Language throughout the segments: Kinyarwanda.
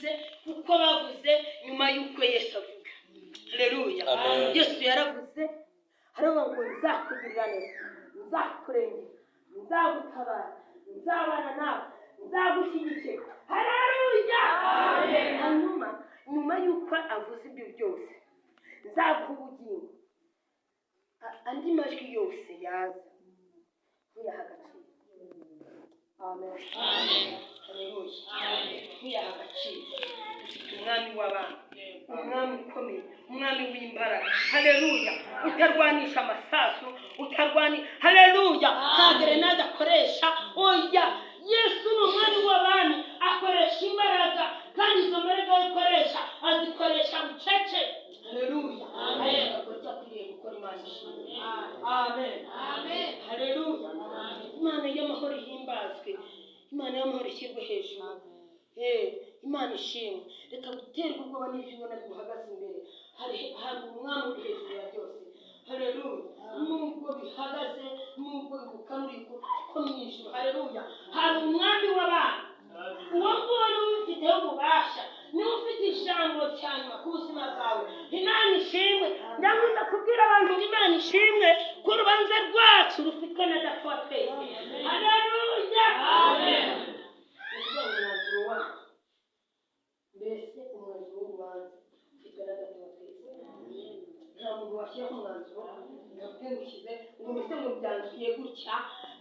bavuze, uko bavuze nyuma y'uko Yesu avuga. Haleluya! Amen. Yesu yaravuze, aravuga ngo: "Nzakugirira neza, nzakurengera, nzagutabara, nzabana nawe, nzagushyigikira." Haleluya! Hanyuma nyuma y'uko avuze ibyo byose, "nzaguha ubugingo", andi majwi yose yaza ntuyaha agaciro. Amen, haleluya! Ntuyaha agaciro. Dufite umwami w'abami, umwami ukomeye, umwami w'imbaraga. Haleluya! Utarwanisha amasasu, utarwani, haleluya, nta gerenade akoresha. Oya, Yesu ni umwami w'abami, akoresha imbaraga, kandi izo mbaraga akoresha azikoresha bucece. Haleluya! Ariko agakora icyo akwiriye gukora. Imana ishimwe. Amen, haleluya! Imana y'amahoro ihimbazwe, Imana y'amahoro ishyirwe hejuru. Imana ishimwe. Reka guterwa ubwoba n'ibyo ubona biguhagaze imbere. Hari umwami uri hejuru ya byose. Haleluya! Nubwo bihagaze, nubwo bigukanuriye ko mu ijuru, haleluya, hari umwami w'abami. Uwo nguwo niwe ubifiteho ububasha, niwe ufite ijambo cyane ku buzima bwawe. Imana ishimwe. Ndakunda kubwira abantu ngo Imana ishimwe ko urubanza rwacu rufitwe na Data wa twese. Haleluya! Ni ukuvuga ngo umwanzuro wacu, mbese umwanzuro w'urubanza ufitwe na Data wa twese. Nta muntu washyiraho umwanzuro ngo avuge ngo ushyize, ngo mbese ngo byanzuye gutya,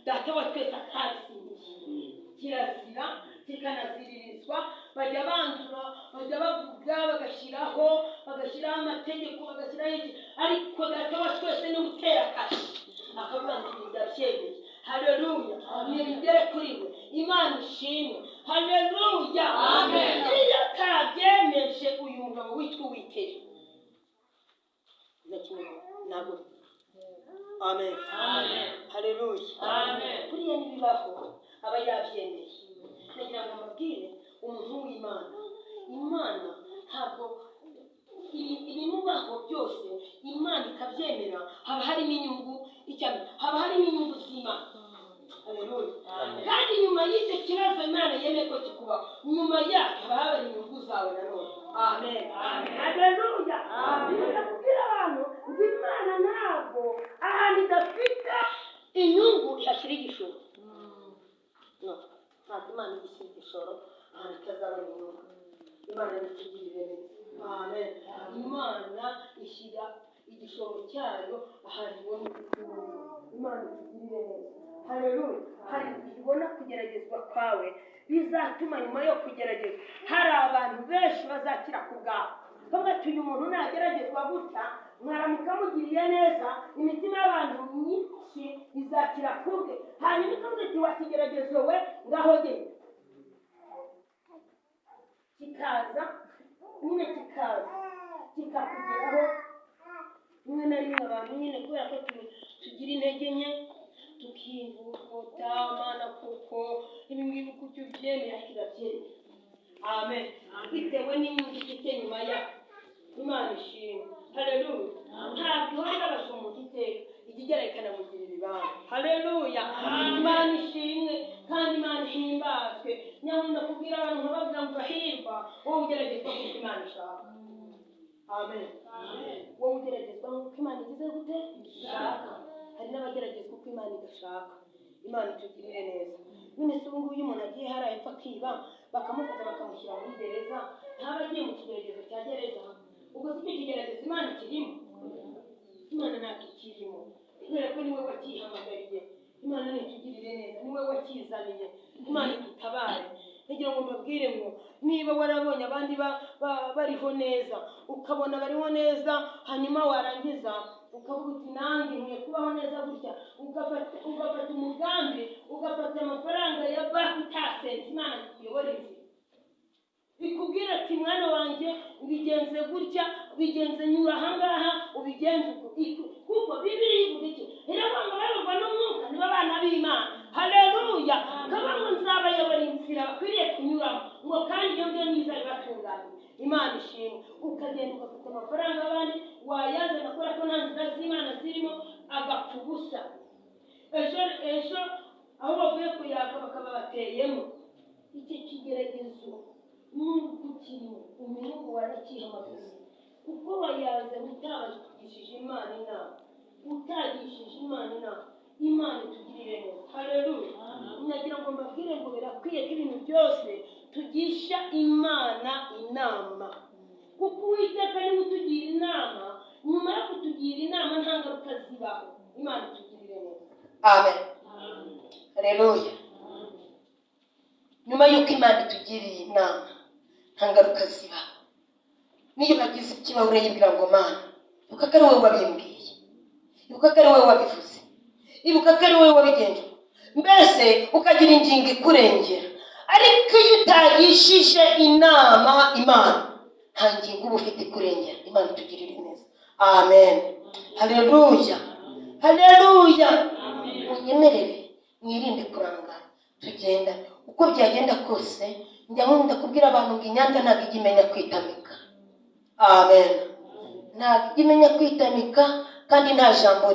Data wa twese atabisinyiye. Kirazira kikanaziririzwa. Bajya banzura, bajya bavuga, bagashyiraho amategeko, bagashyiraho iki, ariko Data wa twese niwe utera kashe, akavuga ngo: "Ibi ndabyemeye." Haleluya! Nibigere kuri we. Imana ishimwe. Haleluya! Iyo atabyemeje, uyu mugabo witwa Uwiteka na kimwe ntabwo. Amen, haleluya! Buriya n'ibibaho aba yabyemeye. Ndagira ngo mbabwire, umuntu w'Imana, Imana ntabwo ibimubaho byose Imana ikabyemera, haba harimo inyungu. Icya mbere, haba harimo inyungu z'Imana. Haleluya! Kandi nyuma y'icyo kibazo Imana yemeye ko kikubaho, nyuma yacyo haba hari inyungu zawe nanone. Amen, haleluya! Ndakubwira abantu ngo Imana ntabwo ahantu idafite inyungu ihashyira igishoro. No, ntabwo Imana ijya ishyira igishoro ahantu itazabona inyungu. Imana nitugirire neza. Amen. Imana ishyira igishoro cyayo ahantu ibona inyungu. Imana itugirire neza. Haleluya! Hari igihe ubona kugeragezwa kwawe bizatuma nyuma yo kugeragezwa hari abantu benshi bazakira ku bwawe. Bavuga ati: "Uyu muntu nageragezwa gutya, mwaramuka mugiriye neza, imitima y'abantu myinshi izakira kubwe." Hanyuma ikavuga iti: "Wakigeragezo we, ngaho genda." Kikaza nyine, kikaza kikakugeraho. Rimwe na rimwe abantu nyine, kubera ko tugira intege nke, tukivugota: "Mana, kuko ibi ngibi kuki ubyemera?" Ariko irabyemera. Amen. Bitewe n'inyungu ifite nyuma yaho. Imana ishimwe. Haleluya! Ntabwo ihora ibabaza umuntu iteka, ijya igera ikanamugirira ibanga. Haleluya! Imana ishimwe kandi Imana ihimbazwe. Nyamunda kubwira abantu nkababwira ngo urahirwa wowe ugeragezwa nk'uko Imana ishaka. Amen. Wowe ugeragezwa nk'uko Imana igize gute? Ishaka. Hari n'abageragezwa uko Imana idashaka. Imana itugirire neza. None se ubu ngubu iyo umuntu agiye hariya hepfo akiba, bakamufata bakamushyira muri gereza, ntaba agiye mu kigeragezo cya gereza? Ubwo si icyo kigeragezo Imana kirimo? Imana ntabwo ikirimo, kubera ko niwe wakihamagariye. Imana nitugirire neza. Niwe wakizaniye. Imana idutabare. Ndagira ngo mbabwire ngo niba warabonye abandi bariho neza, ukabona bariho neza, hanyuma warangiza ukavuga uti: "Nanjye nkwiye kubaho neza gutya", ugafata umugambi, ugafata amafaranga ya banki utasenze, Imana ikuyobora inzira, ikubwira ati: "Mwana wanjye, ubigenze gutya, ubigenze, nyura ahangaha, ubigenze uku." Kuko Bibiliya ivuga iki? Iravuga ngo bayoborwa n'Umwuka nibo bana b'Imana. Haleluya! Kavuga ngo: "Nzabayobora inzira bakwiriye kunyuramo", ngo kandi iyo ngiyo niza ibatunganye. Imana ishimwe. Ukagenda ugafata amafaranga y'abandi, wayazana, kubera ko nta nzira z'Imana zirimo, agapfa ubusa. Ejo ejo aho bavuye kuyaka bakaba bateyemo icyo kigeragezo, nubwo ukirimo. Umenye ngo warakihamagaye, kuko wayazanye utagishije Imana inama, utagishije Imana inama. Imana itugirire neza. Haleluya! Nagira ngo mbabwire ngo birakwiye ko ibintu byose tugisha Imana inama, kuko Uwiteka niwe utugira inama. Nyuma yo kutugira inama, nta ngaruka zibaho. Imana itugirire neza. Amen, haleluya. Nyuma y'uko Imana itugiriye inama, nta ngaruka zibaho. Niyo hagize ikibaho, urayibwira ngo: "Mana, ibuka ko ari wowe wabimbwiye, ibuka ko ari wowe wabivuze, ibuka ko ari wowe wabigenje." Mbese ukagira ingingo ikurengera. Ariko iyo utagishije inama Imana, nta ngingo uba ufite ikurengera. Imana itugirire neza. Amen, haleluya, haleluya. Munyemerere mwirinde kurangara, tugenda uko byagenda kose. Njya nkunda kubwira abantu ngo inyanda ntabwo ijya imenya kwitamika. Amen. Ntabwo ijya imenya kwitamika, kandi nta jambo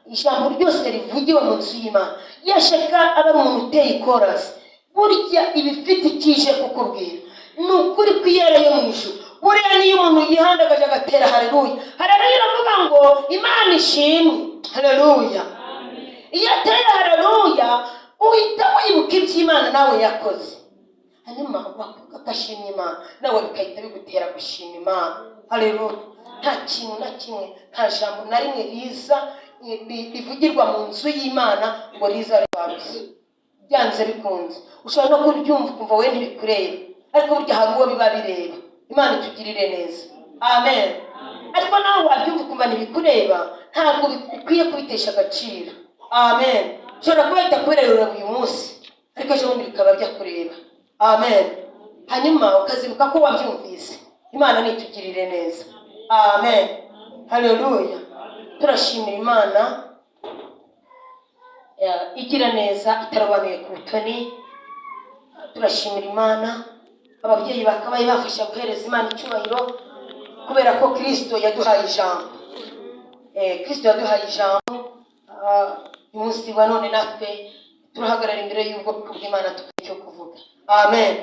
ijambo ryose rivugiwe mu nzu y'Imana, yashaka aba ari umuntu uteye ikorasi, burya iba ifite ikije kukubwira. Ni ukuri kwiyera yo mu ijuru. Buriya niyo umuntu yihandagaje agatera haleluya, haleluya iravuga ngo: "Imana ishimwe, haleluya." Iyo ateye haleluya, uhita wibuka iby'Imana nawe yakoze, hanyuma wakwibuka ko ashimye Imana, nawe bigahita bigutera gushima Imana. Haleluya! Nta kintu na kimwe, nta jambo na rimwe riza rivugirwa mu nzu y'Imana ngo riza ribabuze. Byanze bikunze ushobora no kuryumva ukumva wowe ntibikureba, ariko burya hari uwo biba bireba. Imana itugirire neza. Amen. Ariko nawe wabyumva ukumva ntibikureba, ntabwo bikwiye kubitesha agaciro. Amen. Ushobora kuba bitakubereye uyu munsi, ariko ejo bundi bikaba byakureba. Amen. Hanyuma ukazibuka ko wabyumvise. Imana nitugirire neza. Amen, haleluya. Turashimira Imana igira neza, itarobanuye ku butoni. Turashimira Imana. Ababyeyi bakabaye bafasha guhereza Imana icyubahiro, kubera ko Kirisito yaduhaye ijambo. Kirisito yaduhaye ijambo. Uyu munsi wa none natwe turahagarara imbere y'ubwoko bw'Imana, tukagira icyo kuvuga. Amen.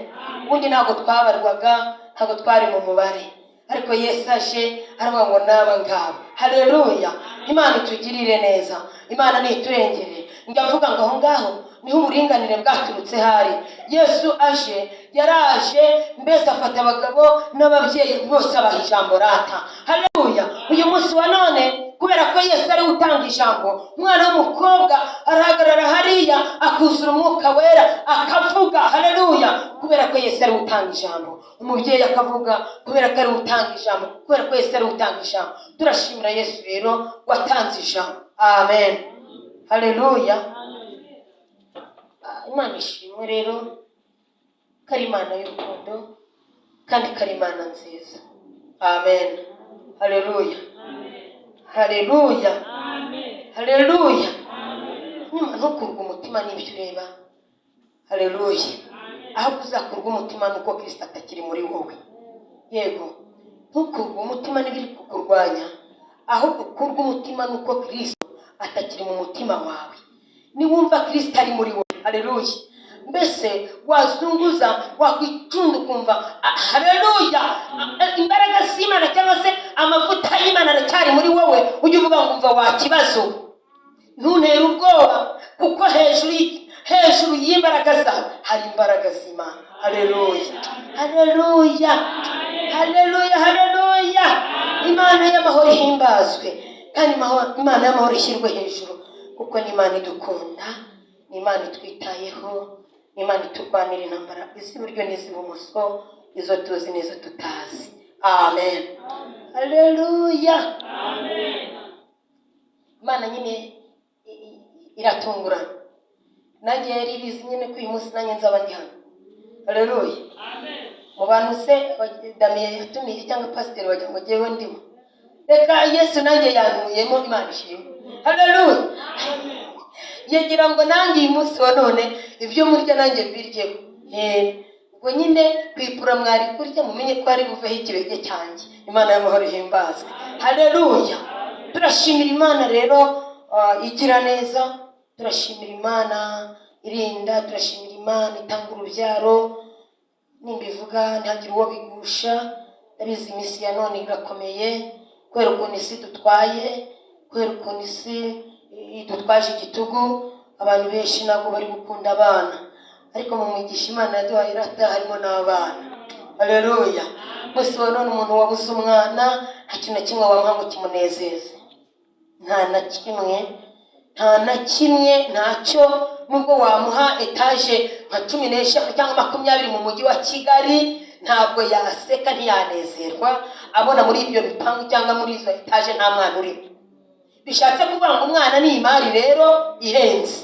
Ubundi ntabwo twabarwaga, ntabwo twari mu mubare, ariko Yesu aje aravuga ngo: "N'aba ngaba." Haleluya! Imana itugirire neza, Imana niturengere. Ndavuga ngo aho ngaho niho uburinganire bwaturutse. Hari Yesu aje, yaraje mbese afata abagabo n'ababyeyi bose, abaha ijambo rata. Haleluya! Uyu munsi wa none, kubera ko Yesu ariwe utanga ijambo, umwana w'umukobwa arahagarara hariya akuzura Umwuka Wera, akavuga. Haleluya! Kubera ko Yesu ariwe utanga ijambo. Umubyeyi akavuga kubera ko ariwe utanga ijambo, kubera ko Yesu ariwe utanga ijambo. Turashimira Yesu rero watanze ijambo. Amen, haleluya. Imana ishimwe rero ko ari Imana y'urukundo, kandi ko ari Imana nziza. Amen, haleluya, haleluya, haleluya. Nyuma ntukurwe umutima n'ibyo ureba. Haleluya! Ahubwo uzakurwa umutima nuko Kirisito atakiri muri wowe. Yego, ntukurwe umutima n'ibiri kukurwanya, ahubwo ukurwe umutima nuko Kirisito atakiri mu mutima wawe. Niwumva Kirisito ari muri wowe, haleluya, mbese wazunguza, wakwicunda, ukumva haleluya, imbaraga z'Imana cyangwa se amavuta y'Imana aracyari muri wowe, ujye uvuga ngo: "Umva wa kibazo, ntuntere ubwoba, kuko hejuru y'imbaraga zawe hari imbaraga z'Imana." Haleluya, haleluya, haleluya, haleluya! Imana y'amahoro ihimbazwe, kandi Imana y'amahoro ishyirwe hejuru, kuko ni Imana idukunda, ni Imana itwitayeho, ni Imana iturwanira intambara iz'iburyo n'iz'ibumoso, izo tuzi n'izo tutazi. Amen, haleluya. Imana nyine iratungurana. Nanjye yari ibizi nyine ko uyu munsi nanjye nzaba ndi hano. Haleluya! Mu bantu se Damiye yatumiye cyangwa pasiteri wagira ngo njyewe ndimo? Reka, Yesu nanjye yantuyemo. Imana ishimwe. Haleluya! Yagira ngo nanjye uyu munsi wa none ibyo murya nanjye mbiryeho. Ubwo nyine kwipura mwari kurya, mumenye ko ari buveho ikirenge cyanjye. Imana y'amahoro ihimbazwe. Haleluya! Turashimira Imana rero igira neza. Turashimira Imana irinda. Turashimira Imana itanga urubyaro. Nimbivuga ntihagire uwo bigusha. Ndabizi iminsi ya none irakomeye, kubera ukuntu isi dutwaye, kubera ukuntu isi idutwaje igitugu. Abantu benshi ntabwo bari gukunda abana, ariko mu migisha Imana yaduhaye irata harimo n'abana. Haleluya! Munsi wa none umuntu wabuze umwana, nta kintu na kimwe wamuha ngo kimunezeze, nta na kimwe, nta na kimwe, ntacyo. Nubwo wamuha etaje nka 15 cyangwa 20 mu mujyi wa Kigali, ntabwo yaseka, ntiyanezerwa abona muri ibyo bipangu cyangwa muri izo etaje nta mwana urimo. Bishatse kuvuga ngo umwana ni imari rero ihenze,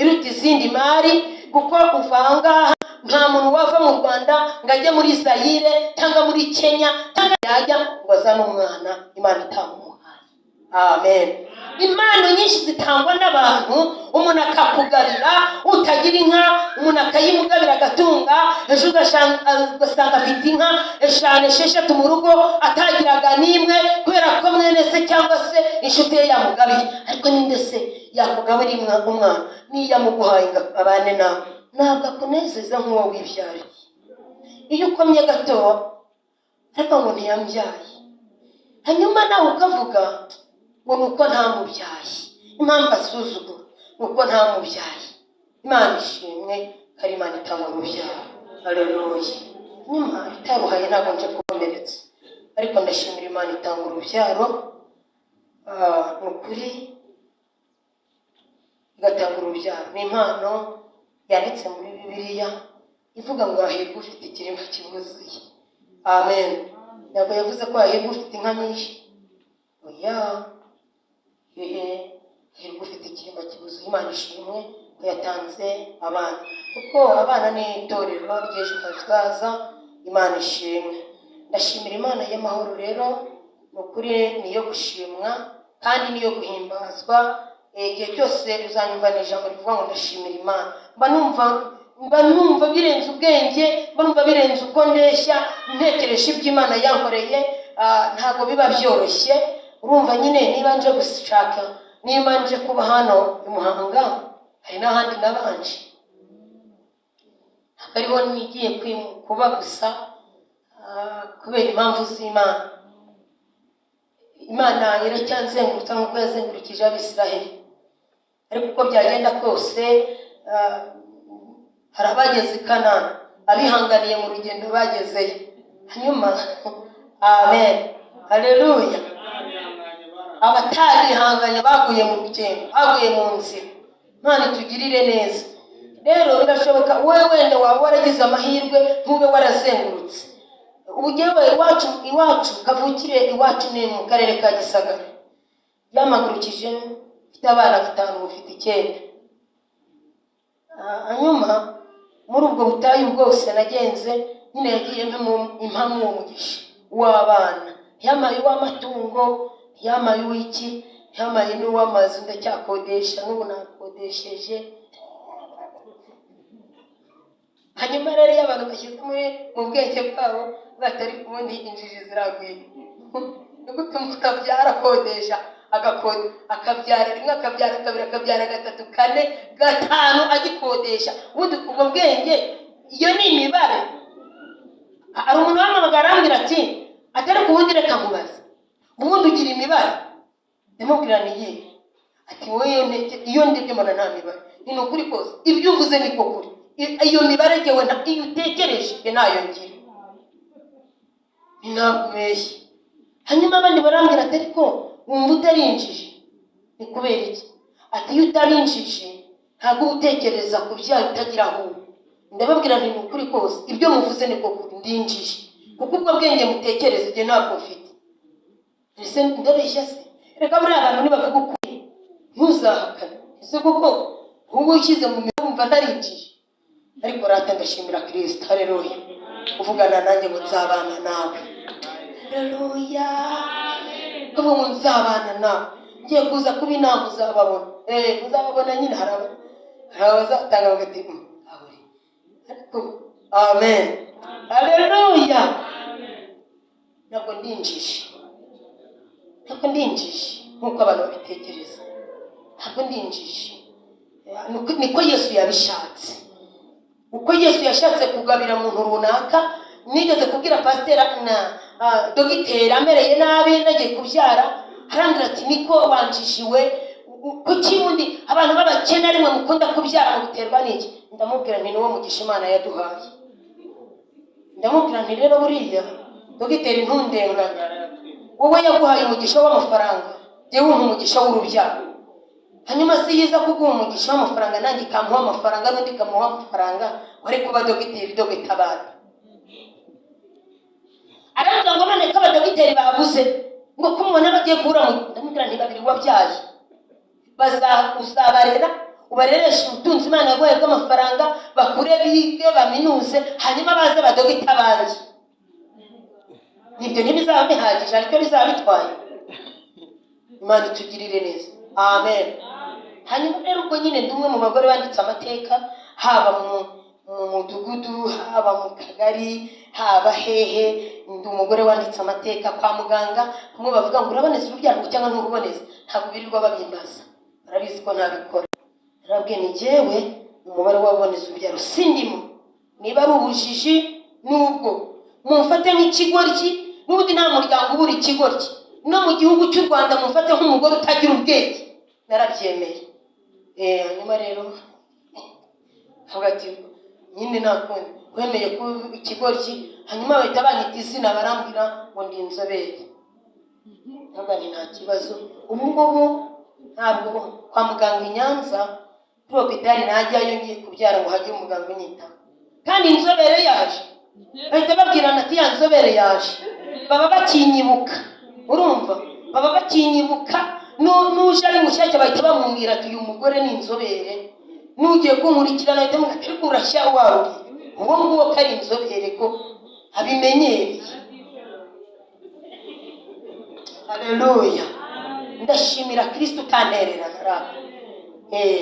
iruta izindi mari, kuko uva aha ngaha nta muntu wava mu Rwanda ngo ajye muri Zayire cyangwa muri Kenya cyangwa yajya ngo azane umwana Imana itamuhaye. Amen. Impano nyinshi zitangwa n'abantu, umuntu akakugabira utagira inka, umuntu akayimugabira agatunga, ejo ugasanga afite inka eshanu, esheshatu mu rugo atagiraga n'imwe, kubera ko mwene se cyangwa se inshuti ye yamugabiye. Ariko ninde se yakugaburira umwana? Niyo amuguhaye ngo abane nawe, ntabwo akunezeza nk'uwo wibyariye. Iyo ukomye gato ariko ngo ntiyambyaye, hanyuma nawe ukavuga ngo ni uko ntamubyaye, impamvu asuzugura ni uko ntamubyaye. Imana ishimwe ko ari Imana itanga urubyaro. Haleluya! Nyuma itaruhaye, ntabwo nje kukomeretsa, ariko ndashimira Imana itanga urubyaro. Ni ukuri igatanga urubyaro, ni impano yanditse muri Bibiliya ivuga ngo hahirwa ufite ikirima kibuzuye. Amen. Ntabwo yavuze ko hahirwa ufite inka nyinshi, oya. Hehe, hahirwa ufite ikirima kibuzuye. Imana ishimwe ko yatanze abana, kuko abana ni itorero ry'ejo hazaza. Imana ishimwe. Ndashimira Imana y'amahoro rero, ni ukuri niyo gushimwa kandi niyo guhimbazwa. Igihe cyose uzanyumva ni ijambo rivuga ngo ndashimira Imana, mba numva birenze ubwenge, mba numva birenze uko ndeshya ntekereje ibyo Imana yankoreye. Ntabwo biba byoroshye. Urumva nyine, niba nje gushaka, niba nje kuba hano i Muhanga, hari n'ahandi nabanje, ntabwo ariho nigiye kuba gusa. Kubera impamvu z'Imana, Imana iracyanzengurutsa nk'uko yazengurukije Abisiraheli. Ariko uko byagenda kose, hari abageze i Kanani, abihanganiye mu rugendo bagezeyo. Hanyuma, amen, haleluya, abatarihanganye baguye mu rugendo, baguye mu nzira. Imana itugirire neza. Rero birashoboka wowe wenda waba waragize amahirwe ntube warazengurutse. Ubu jyewe iwacu kavukire, iwacu ni mu karere ka Gisagara. Yampagurukije mfite abana batanu, ubu mfite icyenda. Hanyuma muri ubwo butayu bwose nagenze nyine, yagiye impamu uwo mugisha w'abana. Ntiyamaye uw'amatungo, ntiyamaye uw'iki, ntiyamaye n'uw'amazu. Ndacyakodesha, n'ubu nakodesheje. Hanyuma rero iyo abantu bashyize muri mu bwenge bwabo batari ubundi, injiji ziragwira. Ni gute umuntu abyara akodesha, agakode, akabyara rimwe, akabyara kabiri, akabyara gatatu, kane, gatanu, agikodesha? Ubundi ubwo bwenge, iyo ni imibare. Hari umuntu wampamagara arambwira ati atari ku wundi, reka nkubaze, ubundi ugira imibare? Ndamubwira ni iyihe? Ati wowe iyo ndebye mbona nta mibare. Ni ukuri kose, ibyo uvuze niko kuri. Iyo mibare jyewe iyo utekereje njye ntayo ngira, ni ntabwo ubeshye. Hanyuma abandi barambwira ati ariko wumva utarinjije, ni kubera iki? Ati iyo utarinjije ntabwo uba utekereza kubyara utagira aho uba. Ndababwira nti ni ukuri kose, ibyo muvuze niko kuri, ndinjije, kuko ubwo bwenge mutekereza igihe ntabwo mfite. Ese ndabeshya se? Reka buriya abantu nibavuga ukuri ntuzahakane. Ese kuko ubu ushyize mu mitima wumva ntarinjije? Ariko rata ndashimira Kirisito, haleluya, uvugana nanjye ngo nzabana nawe. Haleluya! Kuvuga ngo nzabana nawe, ngiye kuza kuba inama, uzababona, uzababona nyine. Hari abazatanga bagati aburi." Ariko amen, haleluya, ntabwo ndinjije, ntabwo ndinjije nk'uko abantu babitekereza, ntabwo ndinjije. Niko Yesu yabishatse. Uko Yesu yashatse kugabira muntu runaka, nigeze kubwira pasiteri na dogiteri amereye nabi nagiye kubyara, arambwira ati: "Niko wanjishiwe, kuki ubundi abantu b'abakene rimwe mukunda kubyara, mu biterwa n'iki?" Ndamubwira nti: "Niwo mugisha Imana yaduhaye." Ndamubwira nti: "Rero buriya dogiteri, ntundengane, wowe yaguhaye umugisha w'amafaranga, jyewe umpa umugisha w'urubyaro. Hanyuma si yiza kuguha umugisha w'amafaranga, nanjye ikamuha amafaranga, n'undi ikamuha amafaranga, wari kuba dogiteri dogitabara." Aravuga ngo: "None ko abadogiteri babuze, ngo ko mubona bagiye kubura mu?" Ndamubwira nti: "Babiri wabyaye uzabarera, ubarereshe ubutunzi Imana yaguhaye bw'amafaranga, bakure, bige, baminuze, hanyuma baze badogite abandi. Ibyo ntibizaba bihagije, ariko bizaba bitwaye." Imana itugirire neza, amen. Hanyuma rero ubwo nyine ndi umwe mu bagore banditse amateka, haba mu mudugudu, haba mu kagari, haba hehe, ndi umugore wanditse amateka. Kwa muganga kumwe bavuga ngo: "Uraboneza urubyaro ngo cyangwa nturuboneza?" Ntabwo birirwa babimbaza, barabizi ko ntabikora. Narabwiye ni jyewe umubare w'ababoneza urubyaro sindimo. Niba ari ubujiji, nubwo mumfate nk'ikigoryi, n'ubundi nta muryango ubura ikigoryi no mu gihugu cy'u Rwanda, mumfate nk'umugore utagira ubwenge, narabyemeye. Hanyuma rero avuga ati: "Nyine nta kundi, wemeye kuba ikigoryi." Hanyuma bahita banyita izina, barambwira ngo ndi inzobere. Ntabwo ni nta kibazo. Ubu ngubu ntabwo kwa muganga i Nyanza kuri hopitali najyayo ngiye kubyara ngo hagire umuganga unyitaho kandi inzobere yaje. Bahita babwirana ati: "Ya nzobere yaje." Baba bakinyibuka, urumva, baba bakinyibuka. N'uje ari mushyashya bahita bamubwira ati: "Uyu mugore ni inzobere." N'ugiye kunkurikirana bahita bamubwira ati: "Ariko urashya waruri uwo nguwo ko ari inzobere, ko abimenyereye." Haleluya, ndashimira Kristo utantererana rata.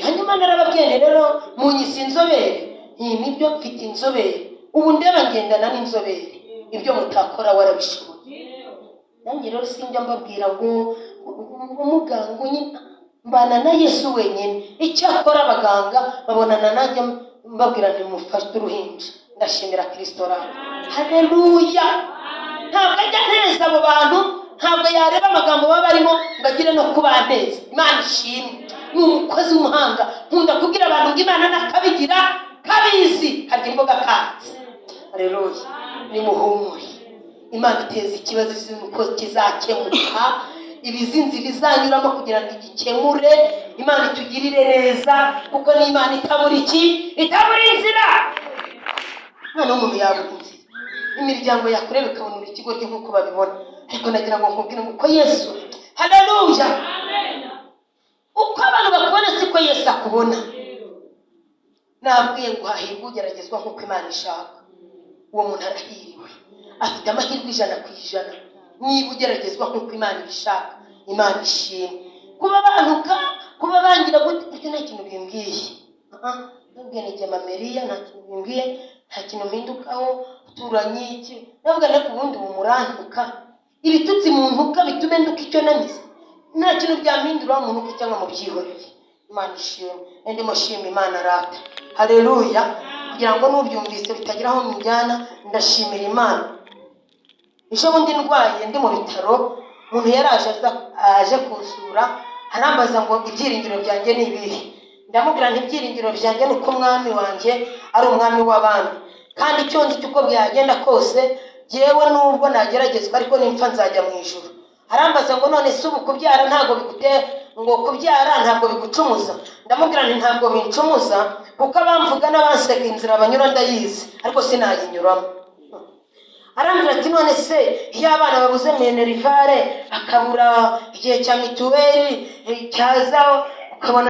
Hanyuma narababwiye nti: "Rero munyise inzobere, nibyo, mfite inzobere. Ubu ndeba ngendana n'inzobere. Ibyo mutakora warabishoboye." Nanjye rero sinjya mbabwira ngo umuganga nyine, mbana na Yesu wenyine. Icyakora abaganga babonana nanjye mbabwira nti: "Mufate uruhinja." Ndashimira Kristo rata, haleluya. Ntabwo ajya nteza abo bantu, ntabwo yareba amagambo baba barimo ngo agire no kubanteza. Imana ishimwe, ni umukozi w'umuhanga. Nkunda kubwira abantu ngo Imana nakabigira kabizi, harya imboga kanze. Haleluya, nimuhumure, Imana iteza ikibazo izi uko kizakemuka, ibizinzi bizanyuramo kugira ngo igikemure. Imana itugirire neza, kuko ni Imana itabura iki? Itabura inzira. Noneho umuntu yabura inzira, imiryango yakureba ikabona uri ikigoryi nk'uko babibona, ariko nagira ngo nkubwire ngo uko Yesu, haleluya, uko abantu bakubona siko Yesu akubona. Nabwiye ngo hahirwa ugeragezwa nk'uko Imana ishaka, uwo muntu arahiriwe, afite amahirwe 100%. Niba ugeragezwa nk'uko Imana ibishaka, Imana ishimwe. Kuba bantuka, kuba bangira gute, ibyo nta kintu bimbwiye. Nabwiye ni jye Meriya, nta kintu bimbwiye, nta kintu mpindukaho. Uturanye iki, navuga ariko ubundi ubu murantuka, ibitutsi mu ntuka bitume nduka icyo namize, nta kintu byampindura mu ntuka cyangwa mu byihorere. Imana ishimwe, ndimo shima Imana rata, haleluya. Kugira ngo nubyumvise bitagira aho mujyana, ndashimira Imana. Ejo bundi ndwaye ndi mu bitaro, umuntu yaraje aza aje kunsura, arambaza ngo: "Ibyiringiro byanjye ni ibihe?" Ndamubwira nti: "Ibyiringiro byanjye ni uko umwami wanjye ari umwami w'abami, kandi icyo nzi cy'uko byagenda kose, jyewe nubwo nageragezwa ariko nimpfa nzajya mu ijuru." Arambaza ngo: "None se ubu kubyara ntabwo bigutera, ngo kubyara ntabwo bigucumuza?" Ndamubwira nti: "Ntabwo bincumuza, kuko abamvuga n'abanseka inzira banyura ndayizi, ariko sinayinyuramo." Arambwira ati: "None se iyo abana babuze minerval, bakabura igihe cya mituweli cyaza ukabona